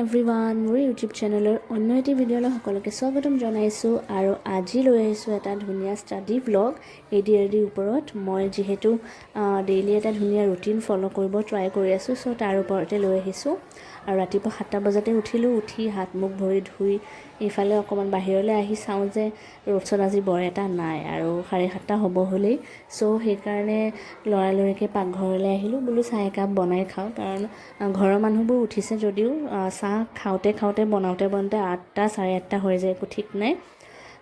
Everyone, মোৰ YouTube চেনেলৰ অন্য এটি ভিডিঅ'লৈ সকলোকে স্বাগতম জনাইছোঁ। আৰু আজি লৈ আহিছোঁ এটা ধুনীয়া ষ্টাডি ব্লগ এডিআৰইৰ ওপৰত। মই যিহেতু ডেইলি এটা ধুনীয়া ৰুটিন ফ'ল' কৰিব ট্ৰাই কৰি আছোঁ, চ' তাৰ ওপৰতে লৈ আহিছোঁ। আৰু ৰাতিপুৱা 7টা বজাতে উঠিলোঁ। উঠি হাত মুখ ভৰি ধুই এইফালে অকণমান বাহিৰলৈ আহি চাওঁ যে ৰ'দ চ'দ আজি বৰ এটা নাই আৰু 7:30 হ'ব হ'লেই। চ' সেইকাৰণে লৰালৰিকৈ পাকঘৰলৈ আহিলোঁ, বোলো চাহ একাপ বনাই খাওঁ। কাৰণ ঘৰৰ মানুহবোৰ উঠিছে যদিও চাহ খাওঁতে খাওঁতে, বনাওঁতে বনাওঁতে 8টা 8:30 হৈ যায়, একো ঠিক নাই।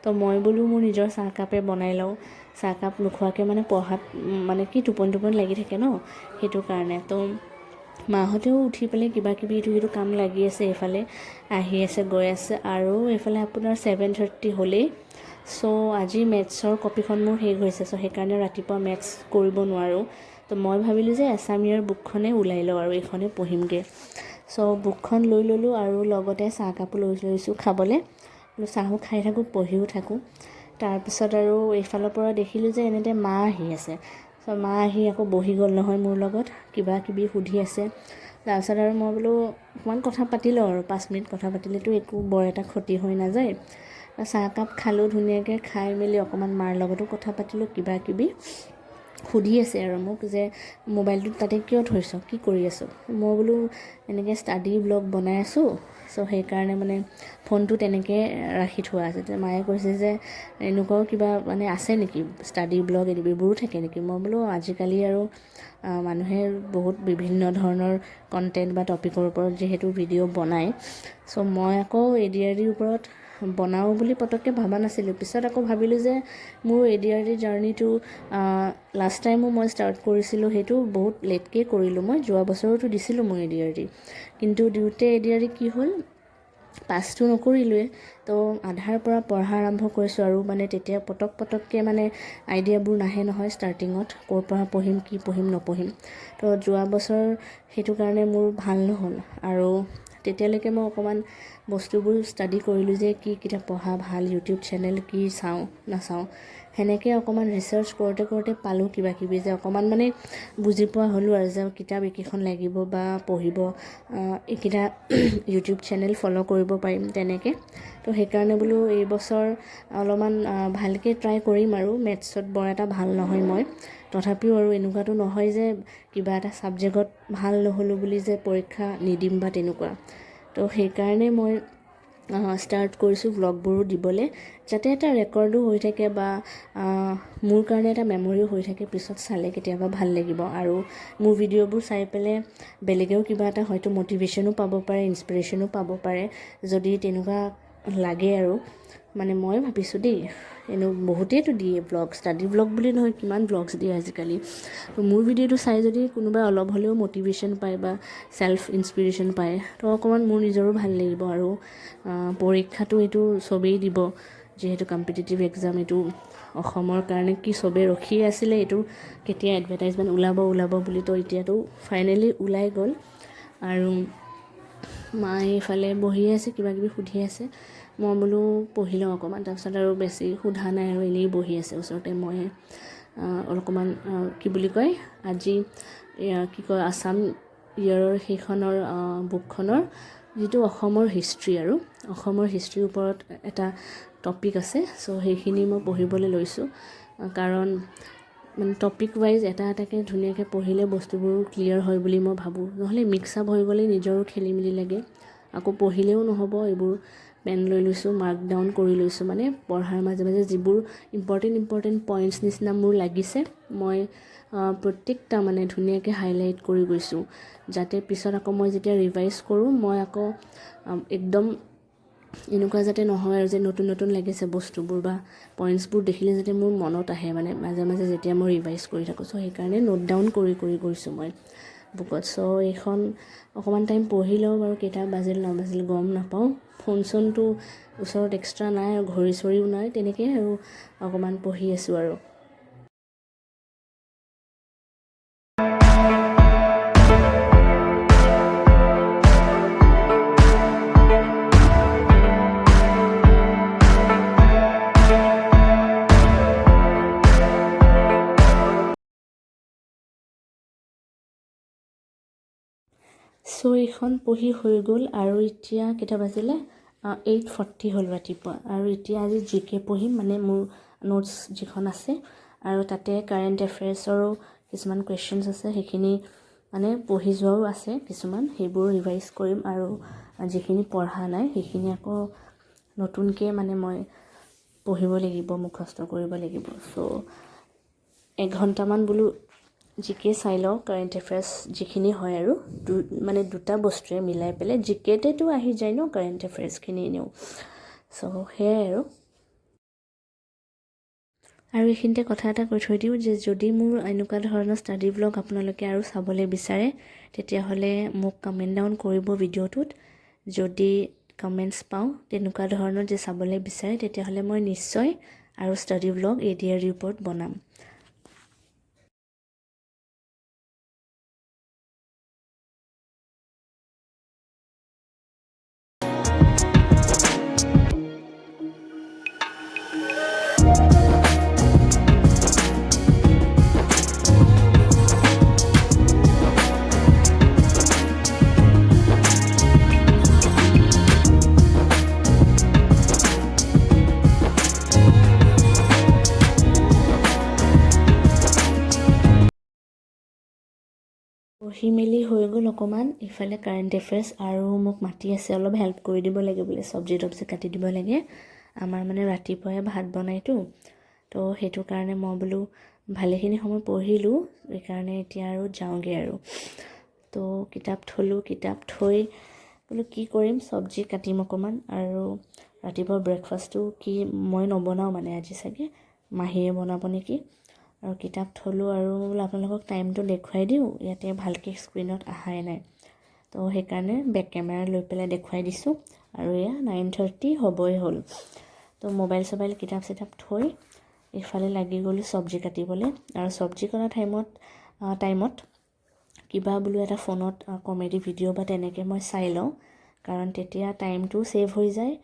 তো মই বোলো মোৰ নিজৰ চাহকাপে বনাই লওঁ। চাহকাপ নোখোৱাকৈ মানে পঢ়াত মানে কি টোপনি টোপনি লাগি থাকে ন, সেইটো কাৰণে। তো মাহঁতেও উঠি পেলাই কিবা কিবি ইটো সিটো কাম লাগি আছে, এইফালে আহি আছে, গৈ আছে। আৰু এইফালে আপোনাৰ 7:30 হ'লেই। চ' আজি মেথছৰ কপিখন মোৰ শেষ হৈছে, চ' সেইকাৰণে ৰাতিপুৱা মেথছ কৰিব নোৱাৰোঁ। তো মই ভাবিলোঁ যে এছাম ইয়েৰ বুকখনে ওলাই লওঁ আৰু এইখনে পঢ়িমগৈ। চ' বুকখন লৈ ল'লোঁ আৰু লগতে চাহকাপো লৈ লৈছোঁ খাবলৈ। বোলো চাহো খাই থাকোঁ, পঢ়িও থাকোঁ। তাৰপিছত আৰু এইফালৰ পৰা দেখিলোঁ যে এনেতে মা আহি আছে। চ' মা আহি আকৌ বহি গ'ল নহয় মোৰ লগত, কিবা কিবি সুধি আছে। তাৰপিছত আৰু মই বোলো অকণমান কথা পাতি লওঁ আৰু 5 মিনিট কথা পাতিলেতো একো বৰ এটা ক্ষতি হৈ নাযায়। চাহকাপ খালোঁ ধুনীয়াকৈ, খাই মেলি অকণমান মাৰ লগতো কথা পাতিলোঁ। কিবা কিবি সুধি আছে আৰু মোক যে মোবাইলটো তাতে কিয় থৈছ, কি কৰি আছ? মই বোলো এনেকৈ ষ্টাডি ব্লগ বনাই আছোঁ, চ' সেইকাৰণে মানে ফোনটো তেনেকৈ ৰাখি থোৱা আছে। তেতিয়া মায়ে কৈছে যে এনেকুৱাও কিবা মানে আছে নেকি, ষ্টাডি ব্লগ এইবোৰো থাকে নেকি? মই বোলো আজিকালি আৰু মানুহে বহুত বিভিন্ন ধৰণৰ কণ্টেণ্ট বা টপিকৰ ওপৰত যিহেতু ভিডিঅ' বনায়। চ' মই আকৌ এডিআৰইৰ ওপৰত বনাওঁ বুলি পটককৈ ভবা নাছিলোঁ। পিছত আকৌ ভাবিলোঁ যে মোৰ এডিআৰই জাৰ্ণিটো লাষ্ট টাইমো মই ষ্টাৰ্ট কৰিছিলোঁ, সেইটো বহুত লেটকৈ কৰিলোঁ। মই যোৱা বছৰতো দিছিলোঁ মই এডিআৰই, কিন্তু দিওঁতে এডিআৰই কি হ'ল, পাছটো নকৰিলোঁৱে। তো আধাৰ পৰা পঢ়া আৰম্ভ কৰিছোঁ আৰু মানে তেতিয়া পটক পটককৈ মানে আইডিয়াবোৰ নাহে নহয় ষ্টাৰ্টিঙত, ক'ৰ পৰা পঢ়িম, কি পঢ়িম নপঢ়িম। তো যোৱা বছৰ সেইটো কাৰণে মোৰ ভাল নহ'ল। আৰু তেতিয়ালৈকে মই অকণমান বস্তুবোৰ ষ্টাডি কৰিলোঁ যে কি কিতাপ পঢ়া ভাল, ইউটিউব চেনেল কি চাওঁ নাচাওঁ, সেনেকৈ অকণমান ৰিচাৰ্চ কৰোঁতে কৰোঁতে পালোঁ কিবা কিবি যে অকণমান মানে বুজি পোৱা হ'লোঁ আৰু যে কিতাপ এইকেইখন লাগিব বা পঢ়িব এইকেইটা ইউটিউব চেনেল ফ'ল' কৰিব পাৰিম তেনেকৈ। তো সেইকাৰণে বোলো এইবছৰ অলপমান ভালকৈ ট্ৰাই কৰিম। আৰু মেথছত বৰ এটা ভাল নহয় মই, তথাপিও আৰু এনেকুৱাটো নহয় যে কিবা এটা ছাবজেক্টত ভাল নহ'লোঁ বুলি যে পৰীক্ষা নিদিম বা তেনেকুৱা। তো সেইকাৰণে মই ষ্টাৰ্ট কৰিছোঁ ব্লগবোৰো দিবলৈ, যাতে এটা ৰেকৰ্ডো হৈ থাকে বা মোৰ কাৰণে এটা মেমৰিও হৈ থাকে, পিছত চালে কেতিয়াবা ভাল লাগিব। আৰু মোৰ ভিডিঅ'বোৰ চাই পেলাই বেলেগেও কিবা এটা হয়তো মটিভেশ্যনো পাব পাৰে, ইনস্পিৰেশ্যনো পাব পাৰে, যদি তেনেকুৱা লাগে। আৰু মানে মই ভাবিছোঁ দেই, এনেও বহুতেইতো দিয়ে ব্লগ, ষ্টাডি ব্লগ বুলি নহয়, কিমান ব্লগছ দিয়ে আজিকালি। তো মোৰ ভিডিঅ'টো চাই যদি কোনোবাই অলপ হ'লেও মটিভেশ্যন পায় বা ছেল্ফ ইনস্পিৰেশ্যন পায়, তো অকণমান মোৰ নিজৰো ভাল লাগিব। আৰু পৰীক্ষাটো এইটো চবেই দিব, যিহেতু কম্পিটিটিভ এক্সাম এইটো অসমৰ কাৰণে কি চবেই ৰখিয়ে আছিলে এইটো কেতিয়া এডভাৰটাইজমেণ্ট ওলাব ওলাব বুলি। তো এতিয়াতো ফাইনেলি ওলাই গ'ল। আৰু মায়ে এইফালে বহি আছে, কিবা কিবি সুধি আছে। মই বোলো পঢ়ি লওঁ অকণমান। তাৰপিছত আৰু বেছি সোধা নাই আৰু এনেই বহি আছে ওচৰতে। মই অকণমান কি বুলি কয়, আজি কি কয়, আছাম ইয়েৰৰ সেইখনৰ বুকখনৰ যিটো অসমৰ হিষ্ট্ৰী আৰু অসমৰ হিষ্ট্ৰীৰ ওপৰত এটা টপিক আছে, চ' সেইখিনি মই পঢ়িবলৈ লৈছোঁ। কাৰণ মানে টপিক ৱাইজ এটা এটাকৈ ধুনীয়াকৈ পঢ়িলে বস্তুবোৰ ক্লিয়াৰ হয় বুলি মই ভাবোঁ। নহ'লে মিক্স আপ হৈ গ'লে নিজৰো খেলি মেলি লাগে, আকৌ পঢ়িলেও নহ'ব। এইবোৰ পেন লৈ লৈছোঁ, মাৰ্ক ডাউন কৰি লৈছোঁ। মানে পঢ়াৰ মাজে মাজে যিবোৰ ইম্পৰ্টেণ্ট ইম্পৰ্টেণ্ট পইণ্টছ নিচিনা মোৰ লাগিছে, মই প্ৰত্যেকটা মানে ধুনীয়াকৈ হাইলাইট কৰি গৈছোঁ, যাতে পিছত আকৌ মই যেতিয়া ৰিভাইজ কৰোঁ, মই আকৌ একদম এনেকুৱা যাতে নহয় আৰু যে নতুন নতুন লাগিছে বস্তুবোৰ বা পইণ্টছবোৰ দেখিলে যাতে মোৰ মনত আহে, মানে মাজে মাজে যেতিয়া মই ৰিভাইজ কৰি থাকোঁ। চ' সেইকাৰণে নোট ডাউন কৰি কৰি গৈছোঁ মই বুকত। চ' এইখন অকণমান টাইম পঢ়ি লওঁ বাৰু। কেইটা বাজিল নাবাজিল গম নাপাওঁ। ফোন চোনটো ওচৰত এক্সট্ৰা নাই আৰু ঘড়ী চৰিও নাই, তেনেকেই আৰু অকণমান পঢ়ি আছোঁ আৰু। চ' চ' এইখন পঢ়ি হৈ গ'ল। আৰু এতিয়া কেইটা বাজিলে? 8:40 হ'ল ৰাতিপুৱা। আৰু এতিয়া আজি জি কে পঢ়িম, মানে মোৰ নোটছ যিখন আছে আৰু তাতে কাৰেণ্ট এফেয়াৰ্ছৰো কিছুমান কুৱেশ্যনছ আছে, সেইখিনি মানে পঢ়ি যোৱাও আছে কিছুমান, সেইবোৰ ৰিভাইজ কৰিম। আৰু যিখিনি পঢ়া নাই সেইখিনি আকৌ নতুনকৈ মানে মই পঢ়িব লাগিব, মুখস্থ কৰিব লাগিব। চ' এঘণ্টামান বোলো জি কে চাই লওঁ, কাৰেণ্ট এফেয়াৰ্ছ যিখিনি হয়। আৰু মানে দুটা বস্তুৱে মিলাই পেলাই জি কেতেতো আহি যায় ন কাৰেণ্ট এফেয়াৰ্ছখিনি এনেও। চ' সেয়াই আৰু। আৰু এইখিনিতে কথা এটা কৈ থৈ দিওঁ যে যদি মোৰ এনেকুৱা ধৰণৰ ষ্টাডি ব্লগ আপোনালোকে আৰু চাবলৈ বিচাৰে, তেতিয়াহ'লে মোক কমেণ্ট ডাউন কৰিব ভিডিঅ'টোত। যদি কমেণ্টছ পাওঁ তেনেকুৱা ধৰণৰ যে চাবলৈ বিচাৰে, তেতিয়াহ'লে মই নিশ্চয় আৰু study blog A D R ইৰ ওপৰত বনাম। পঢ়ি মেলি হৈ গ'ল অকণমান। ইফালে কাৰেণ্ট এফেয়াৰ্ছ আৰু মোক মাতি আছে, অলপ হেল্প কৰি দিব লাগে বোলে, চব্জি তব্জি কাটি দিব লাগে। আমাৰ মানে ৰাতিপুৱাই ভাত বনাইতো, তো সেইটো কাৰণে মই বোলো ভালেখিনি সময় পঢ়িলোঁ, সেইকাৰণে এতিয়া আৰু যাওঁগৈ। আৰু তো কিতাপ থ'লোঁ, কিতাপ থৈ বোলো কি কৰিম, চব্জি কাটিম অকণমান। আৰু ৰাতিপুৱা ব্ৰেকফাষ্টটো কি মই নবনাওঁ, মানে আজি চাগে মাহীয়ে বনাব নেকি। আৰু কিতাপ থ'লোঁ আৰু বোলো আপোনালোকক টাইমটো দেখুৱাই দিওঁ, ইয়াতে ভালকৈ স্ক্ৰীণত অহাই নাই, তো সেইকাৰণে বেক কেমেৰা লৈ পেলাই দেখুৱাই দিছোঁ। আৰু এয়া 9:30 হ'বই হ'ল। তো মোবাইল চবাইল কিতাপ চিতাপ থৈ ইফালে লাগি গ'লোঁ চব্জি কাটিবলৈ। আৰু চব্জি কটা টাইমত কিবা বোলো এটা ফোনত কমেডি ভিডিঅ' বা তেনেকৈ মই চাই লওঁ, কাৰণ তেতিয়া টাইমটোও ছেভ হৈ যায়।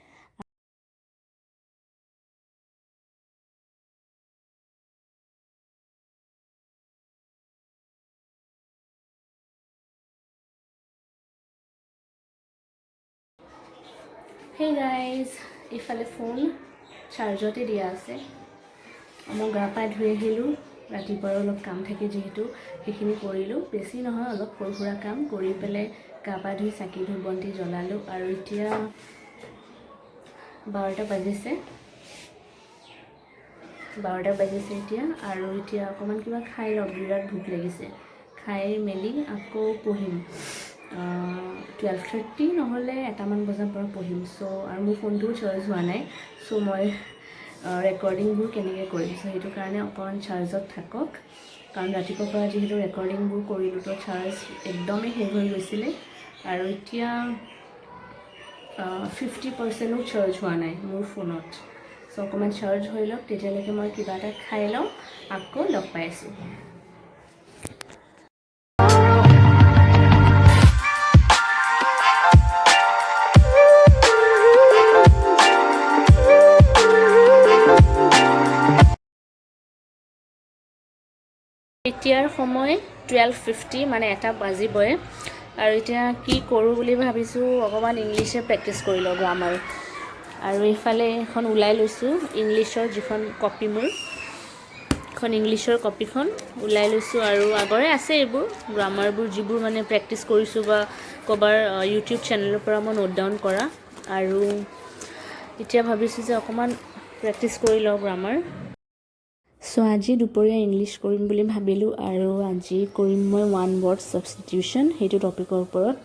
হেই গাইজ, ইফালে ফোন চাৰ্জতে দিয়া আছে। মই গা পা ধুই আহিলোঁ। ৰাতিপুৱাৰো অলপ কাম থাকে যিহেতু, সেইখিনি কৰিলোঁ, বেছি নহয়, অলপ সৰু সুৰা কাম কৰি পেলাই গা পা ধুই চাকি ধূপ বন্তি জ্বলালোঁ। আৰু এতিয়া 12টা বাজিছে, 12টা বাজিছে এতিয়া। আৰু এতিয়া অকণমান কিবা খাই লওঁ, বিৰাট ভোক লাগিছে। খাই মেলি আকৌ পঢ়িম 12:30 নহ'লে এটামান বজাৰ পৰা পঢ়িম। চ' আৰু মোৰ ফোনটোও চাৰ্জ হোৱা নাই, চ' মই ৰেকৰ্ডিংবোৰ কেনেকৈ কৰিম? চ' সেইটো কাৰণে অকণমান চাৰ্জত থাকক, কাৰণ ৰাতিপুৱাৰ পৰা যিহেতু ৰেকৰ্ডিংবোৰ কৰিলোঁ, তো চাৰ্জ একদমেই শেষ হৈ গৈছিলে। আৰু এতিয়া 50%ও চাৰ্জ হোৱা নাই মোৰ ফোনত। চ' অকণমান চাৰ্জ হৈ লওক, তেতিয়ালৈকে মই কিবা এটা খাই লওঁ, আকৌ লগ পাই আছোঁ। এতিয়াৰ সময় 12:50, মানে এটা বাজিবই। আৰু এতিয়া কি কৰোঁ বুলি ভাবিছোঁ, অকণমান ইংলিছে প্ৰেক্টিছ কৰি লওঁ, গ্ৰামাৰ। আৰু এইফালে এখন ওলাই লৈছোঁ, ইংলিছৰ যিখন কপি মোৰ, এখন ইংলিছৰ কপিখন ওলাই লৈছোঁ। আৰু আগৰে আছে এইবোৰ গ্ৰামাৰবোৰ, যিবোৰ মানে প্ৰেক্টিছ কৰিছোঁ বা ক'ৰবাৰ ইউটিউব চেনেলৰ পৰা মই নোট ডাউন কৰা। আৰু এতিয়া ভাবিছোঁ যে অকণমান প্ৰেক্টিছ কৰি লওঁ গ্ৰামাৰ। চ' আজি দুপৰীয়া ইংলিছ কৰিম বুলি ভাবিলোঁ। আৰু আজি কৰিম মই ওৱান ৱৰ্ড ছাবষ্টিটিউশ্যন, সেইটো টপিকৰ ওপৰত।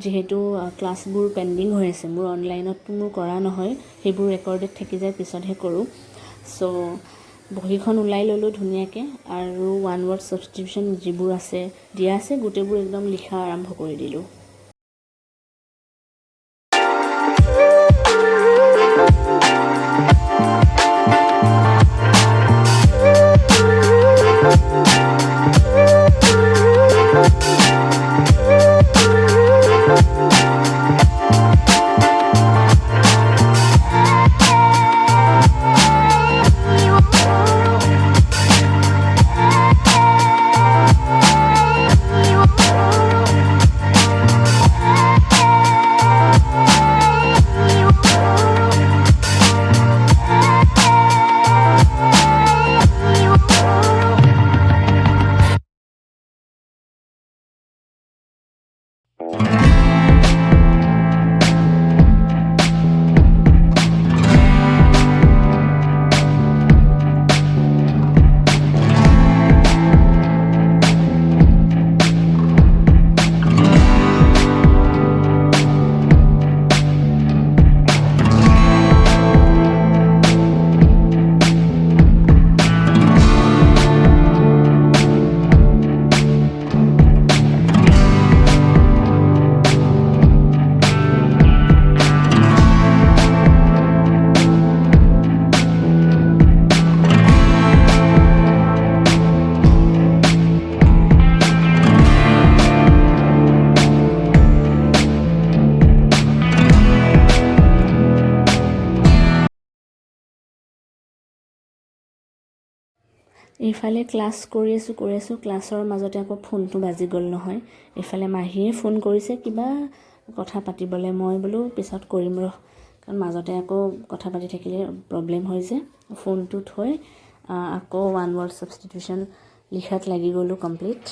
যিহেতু ক্লাছবোৰ পেণ্ডিং হৈ আছে মোৰ, অনলাইনততো মোৰ কৰা নহয়, সেইবোৰ ৰেকৰ্ডেড থাকি যায়, পিছতহে কৰোঁ। চ' বহীখন ওলাই ল'লোঁ ধুনীয়াকৈ আৰু ওৱান ৱৰ্ড ছাবষ্টিটিউশ্যন যিবোৰ আছে, দিয়া আছে, গোটেইবোৰ একদম লিখা আৰম্ভ কৰি দিলোঁ। এইফালে ক্লাছ কৰি আছোঁ কৰি আছোঁ, ক্লাছৰ মাজতে আকৌ ফোনটো বাজি গ'ল নহয়। এইফালে মাহীয়ে ফোন কৰিছে কিবা কথা পাতিবলৈ, মই বোলো পিছত কৰিম ৰহ, কাৰণ মাজতে আকৌ কথা পাতি থাকিলে প্ৰব্লেম হৈ যে। ফোনটো থৈ আকৌ ওৱান ৱৰ্ড ছাবষ্টিটিউশ্যন লিখাত লাগি গ'লোঁ কমপ্লিট।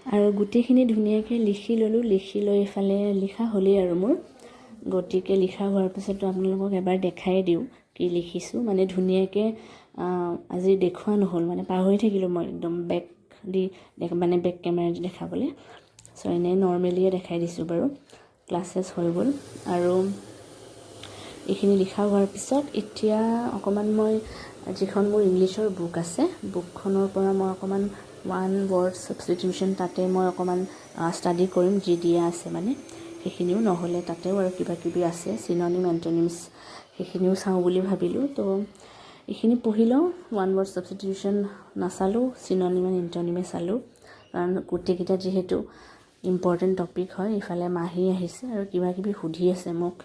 আৰু গোটেইখিনি ধুনীয়াকৈ লিখি ল'লোঁ। লিখি লৈ এইফালে লিখা হ'লেই আৰু মোৰ। গতিকে লিখা হোৱাৰ পিছতো আপোনালোকক এবাৰ দেখাই দিওঁ কি লিখিছোঁ। মানে ধুনীয়াকৈ আজি দেখুওৱা নহ'ল, মানে পাহৰি থাকিলোঁ মই একদম বেক দি, মানে বেক কেমেৰা দি দেখাবলৈ। চ' এনেই নৰ্মেলিয়ে দেখাই দিছোঁ বাৰু। ক্লাছেছ হৈ গ'ল আৰু এইখিনি লিখা হোৱাৰ পিছত এতিয়া অকণমান মই যিখন মোৰ ইংলিছৰ বুক আছে, বুকখনৰ পৰা মই অকণমান ওৱান ৱৰ্ড ছাবষ্টিটিউশ্যন তাতে মই অকণমান ষ্টাডি কৰিম, যি দিয়া আছে মানে সেইখিনিও, নহ'লে তাতেও আৰু কিবা কিবি আছে চিননিম এণ্টনিমছ, সেইখিনিও চাওঁ বুলি ভাবিলোঁ। তো এইখিনি পঢ়ি লওঁ। ওৱান ৱৰ্ড ছাবষ্টিটিউশ্যন নাচালোঁ, চিননিম এণ্ড এণ্টনিমে চালোঁ, কাৰণ গোটেইকেইটা যিহেতু ইম্পৰ্টেণ্ট টপিক হয়। ইফালে মাহী আহিছে আৰু কিবা কিবি সুধি আছে মোক।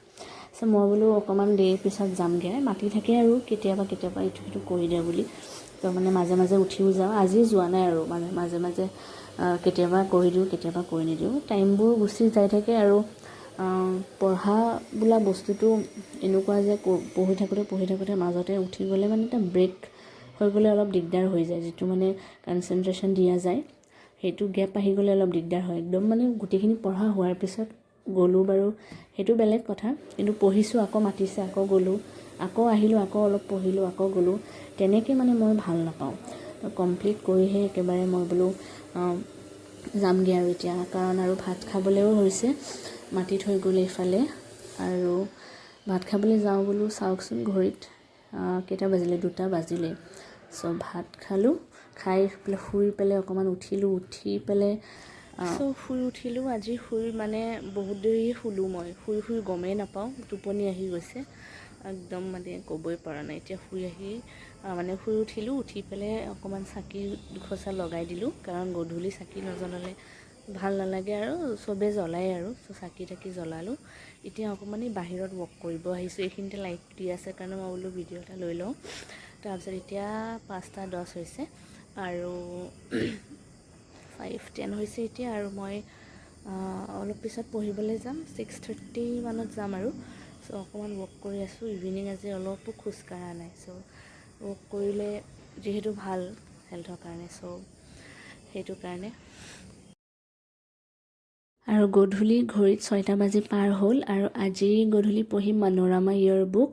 চ' মই বোলো অকণমান দেৰি পিছত যামগৈ। মাতি থাকে আৰু কেতিয়াবা কেতিয়াবা ইটো সিটো কৰি দে বুলি, তো মানে মাজে মাজে উঠিও যাওঁ। আজি যোৱা নাই আৰু, মানে মাজে মাজে কেতিয়াবা কৰি দিওঁ, কেতিয়াবা কৰি নিদিওঁ। টাইমবোৰ গুচি যাই থাকে আৰু পঢ়া বোলা বস্তুটো এনেকুৱা যে পঢ়ি থাকোঁতে পঢ়ি থাকোঁতে মাজতে উঠি গ'লে মানে এটা ব্ৰেক হৈ গ'লে অলপ দিগদাৰ হৈ যায়। যিটো মানে কনচেনট্ৰেশ্যন দিয়া যায়, সেইটো গেপ আহি গ'লে অলপ দিগদাৰ হয়। একদম মানে গোটেইখিনি পঢ়া হোৱাৰ পিছত গ'লোঁ বাৰু, সেইটো বেলেগ কথা। কিন্তু পঢ়িছোঁ, আকৌ মাতিছে, আকৌ গ'লোঁ, আকৌ আহিলোঁ, আকৌ অলপ পঢ়িলোঁ, আকৌ গ'লোঁ, তেনেকৈ মানে মই ভাল নাপাওঁ। কমপ্লিট কৰিহে একেবাৰে মই বোলো যামগৈ আৰু এতিয়া, কাৰণ আৰু ভাত খাবলৈও হৈছে, মাতি থৈ গ'ল এইফালে। আৰু ভাত খাবলৈ যাওঁ বোলো। চাওকচোন ঘড়ীত কেইটা বাজিলে, 2টা বাজিলে। চ' ভাত খালোঁ, খাই পেলাই শুই পেলাই অকণমান উঠিলোঁ, উঠি পেলাই চ' শুই উঠিলোঁ। আজি শুই মানে বহুত দেৰি শুলোঁ মই, শুই শুই গমেই নাপাওঁ টোপনি আহি গৈছে একদম, মানে ক'বই পৰা নাই। এতিয়া শুই আহি মানে শুই উঠিলোঁ, উঠি পেলাই অকণমান চাকি দুখচা লগাই দিলোঁ, কাৰণ গধূলি চাকি নজ্বলালে ভাল নালাগে আৰু চবেই জ্বলায় আৰু। চ' চাকি তাকি জ্বলালোঁ। এতিয়া অকণমান এই বাহিৰত ৱক কৰিব আহিছোঁ। এইখিনিতে লাইট দি আছে কাৰণে মই বোলো ভিডিঅ' এটা লৈ লওঁ। তাৰপিছত এতিয়া 5টা 10 হৈছে আৰু 5:10 হৈছে এতিয়া। আৰু মই অলপ পিছত পঢ়িবলৈ যাম, 6:30 মানত যাম আৰু। চ' অকণমান ৱক কৰি আছোঁ। ইভিনিং আজি অলপো খোজ কঢ়া নাই। চ' ৱক কৰিলে যিহেতু ভাল হেল্থৰ কাৰণে, চ' সেইটো কাৰণে। আৰু গধূলি ঘড়ীত 6টা বাজি পাৰ হ'ল আৰু আজি গধূলি পঢ়িম মনোৰমা ইয়েৰ বুক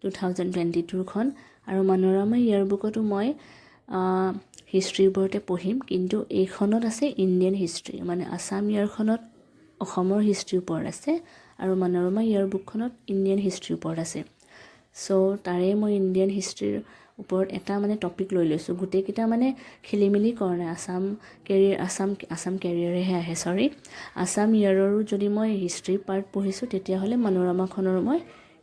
2022খন। আৰু মনোৰমা ইয়েৰ বুকতো মই হিষ্ট্ৰীৰ ওপৰতে পঢ়িম, কিন্তু এইখনত আছে ইণ্ডিয়ান হিষ্ট্ৰী, মানে আছাম ইয়েৰখনত অসমৰ হিষ্ট্ৰীৰ ওপৰত আছে আৰু মনোৰমা ইয়েৰ বুকখনত ইণ্ডিয়ান হিষ্ট্ৰীৰ ওপৰত আছে। চ' তাৰে মই ইণ্ডিয়ান হিষ্ট্ৰীৰ ওপৰত এটা মানে টপিক লৈ লৈছোঁ। গোটেইকেইটা মানে খেলি মেলি কৰা নাই। আছাম কেৰিয়াৰ, আছাম কেৰিয়াৰেহে আহে, চৰি, আছাম ইয়েৰৰো যদি মই হিষ্ট্ৰী পাৰ্ট পঢ়িছোঁ, তেতিয়াহ'লে মনোৰমাখনৰো মই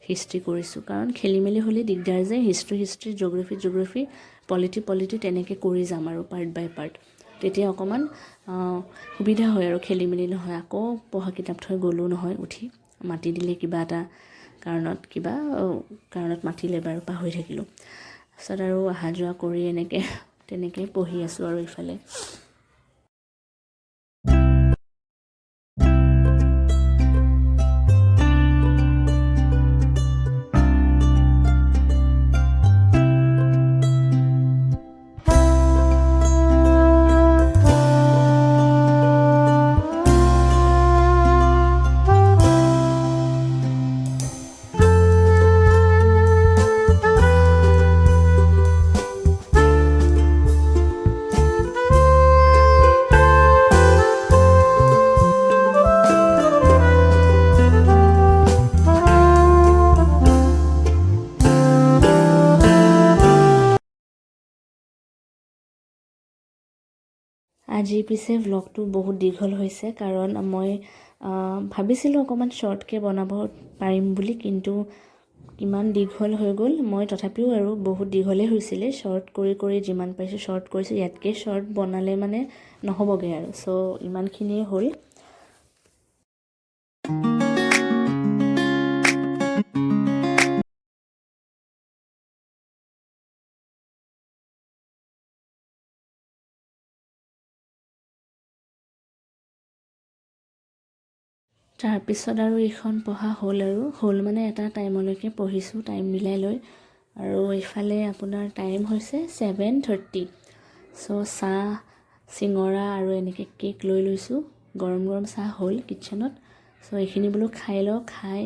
হিষ্ট্ৰী কৰিছোঁ, কাৰণ খেলি মেলি হ'লে দিগদাৰ যে history history, geography geography, polity polity তেনেকৈ কৰি যাম আৰু পাৰ্ট বাই পাৰ্ট। তেতিয়া অকণমান সুবিধা হয় আৰু খেলি মেলি নহয়। আকৌ পঢ়া কিতাপ থৈ গ'লোঁ নহয় উঠি, মাতি দিলে কিবা এটা কাৰণত, কিবা কাৰণত মাতিলে বাৰু, পাহৰি থাকিলোঁ। তাৰপিছত আৰু অহা যোৱা কৰি এনেকৈ তেনেকৈ পঢ়ি আছোঁ আৰু ইফালে। আজি পিছে ভ্লগটো বহুত দীঘল হৈছে, কাৰণ মই ভাবিছিলোঁ অকণমান শ্বৰ্টকৈ বনাব পাৰিম বুলি, কিন্তু কিমান দীঘল হৈ গ'ল। মই তথাপিও আৰু বহুত দীঘলেই হৈছিলে, শ্বৰ্ট কৰি কৰি যিমান পাৰিছোঁ শ্বৰ্ট কৰিছোঁ। ইয়াতকৈ শ্বৰ্ট বনালে মানে নহ'বগৈ আৰু। চ' ইমানখিনিয়ে হ'ল। তাৰপিছত আৰু এইখন পঢ়া হ'ল আৰু হ'ল মানে এটা টাইমলৈকে পঢ়িছোঁ টাইম মিলাই লৈ। আৰু এইফালে আপোনাৰ টাইম হৈছে 7:30। চ' চাহ, চিঙৰা আৰু এনেকৈ কেক লৈ লৈছোঁ। গৰম গৰম চাহ হ'ল কিটচেনত। চ' এইখিনি বোলো খাই লওঁ, খাই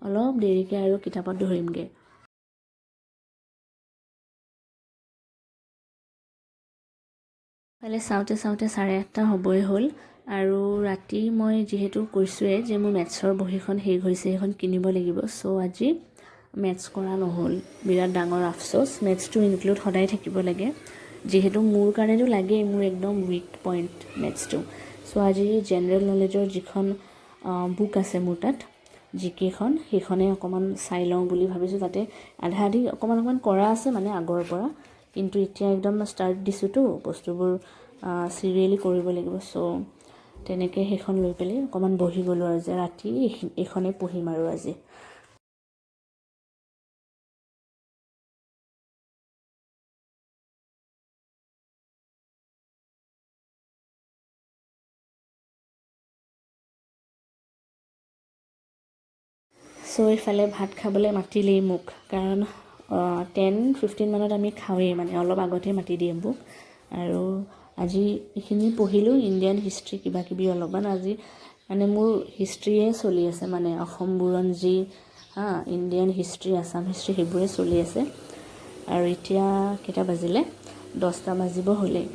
অলপ দেৰিকৈ আৰু কিতাপত ধৰিমগৈ। ইফালে চাওঁতে চাওঁতে 8:30 হ'বই হ'ল। আৰু ৰাতি মই যিহেতু কৈছোঁৱেই যে মোৰ মেথছৰ বহীখন শেষ হৈছে, সেইখন কিনিব লাগিব। চ' আজি মেথছ কৰা নহ'ল, বিৰাট ডাঙৰ আফচোচ। মেথছটো ইনক্লুড সদায় থাকিব লাগে, যিহেতু মোৰ কাৰণেতো লাগেই, মোৰ একদম উইক পইণ্ট মেথছটো। চ' আজি জেনেৰেল নলেজৰ যিখন বুক আছে মোৰ তাত, জি কেখন, সেইখনে অকণমান চাই লওঁ বুলি ভাবিছোঁ। তাতে আধা আধি অকণমান অকণমান কৰা আছে মানে আগৰ পৰা, কিন্তু এতিয়া একদম ষ্টাৰ্ট দিছোঁতো, বস্তুবোৰ চিৰিয়েলি কৰিব লাগিব। চ' তেনেকৈ সেইখন লৈ পেলাই অকণমান বহি গ'লোঁ আৰু যে ৰাতি এইখনেই পঢ়িম আৰু আজি। চ' এইফালে ভাত খাবলৈ মাতিলেই মোক, কাৰণ 10:15 মানত আমি খাওঁৱেই, মানে অলপ আগতে মাতি দিয়ে মোক। আৰু আজি এইখিনি পঢ়িলোঁ, ইণ্ডিয়ান হিষ্ট্ৰী কিবা কিবি অলপমান। আজি মানে মোৰ হিষ্ট্ৰীয়ে চলি আছে, মানে অসম বুৰঞ্জী, হা, ইণ্ডিয়ান হিষ্ট্ৰী, আছাম হিষ্ট্ৰী, সেইবোৰে চলি আছে। আৰু এতিয়া কেইটা বাজিলে? 10টা বাজিব হ'লেই।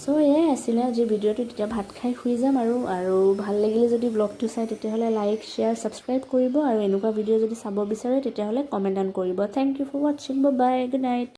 চ' এয়াই আছিলে আজিৰ ভিডিঅ'টো। তেতিয়া ভাত খাই শুই যাম আৰু। আৰু ভাল লাগিলে যদি ব্লগটো চাই তেতিয়াহ'লে লাইক, শ্বেয়াৰ, ছাবস্ক্ৰাইব কৰিব। আৰু এনেকুৱা ভিডিঅ' যদি চাব বিচাৰে তেতিয়াহ'লে কমেণ্ট ডাউন কৰিব। Thank you for watching, bye, good night.